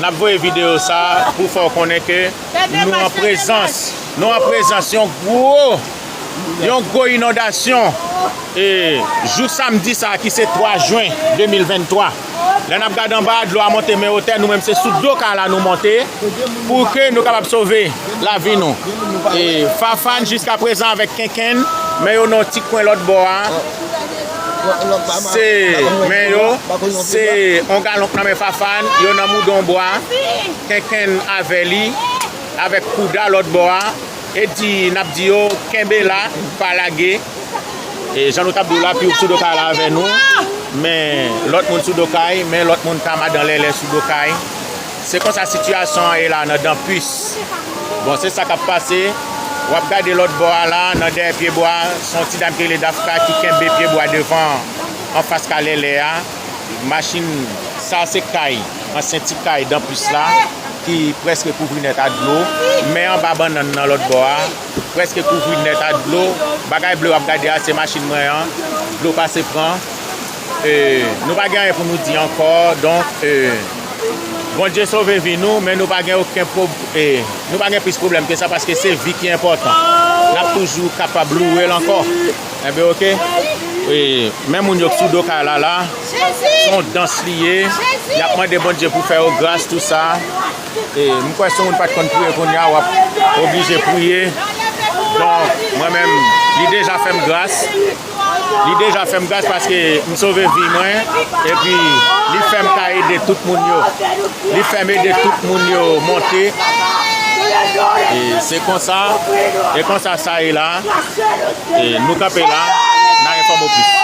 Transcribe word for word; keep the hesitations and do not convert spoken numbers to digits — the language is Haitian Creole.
N ap voye videyo sa pou fè w konnen ke nou an prezans, nou an prezans yon gwo, yon gwo inondasyon. E jou samdi sa ki se twa jen de mil venntwa, lè n ap gade anba a, dlo a monte men wotè, nou menm se sou do kay la nou monte pou ke nou kapab sove lavi nou. E Fafane jiska prezan avèk Kenkenn, men yo nan yon ti kwen lòt bò a. Se men yo, se yon galon k nan men Fafane, yo nan moudon bwa, Kenkenn avè li, avèk Kouda lòt bò a. E di, n ap di yo, kenbe la, pa lage. E jan nou t ap di w la, Pyoup sou do kay la avè nou. Men lòt moun sou do kay, men lòt moun, Tamadan Lèlè sou do kay. Se konsa sitiyasyon an ye la nan Dampis. Bon, se sa k ap pase. W ap gade lòt bò a la, nan dèyè pyebwa, se yon ti dam ki rele Dafka ki kenbe pyebwa devan, anfas kay Lèlè a. Machin, sa se kay, ansyen ti kay Dampis la, ki prèske kouvri nèt ak dlo. Men anba bannann nan lòt bò a, prèske kouvri nèt ak dlo. Bagay ble w ap gade a, se machin mwen an. Dlo pase pran. E, nou pa gen anyen pou nou di ankò. Donk, e, Bondye sove vi nou, men nou pa gen okenn pwob-, e, nou pa gen plis pwoblèm ke sa, paske se vi ki enpòtan. N ap toujou kapab louwe l ankò. Enben, oke. E, men moun yo k sou do kay la, la, se yon dans li ye. Y ap mande Bondye pou fè yo gras, tou sa. E, m kwè si yon moun pa t konn priye kounye a, w ap oblije priye. Donk, mwen menm, li deja fè m gras. Li deja fè m gras paske m sove vi mwen. Epi, li fè m ka ede tout moun yo. Li fè m ede tout moun yo monte. E se konsa, e konsa sa ye la. E nou kanpe la, n a enfòme w plis.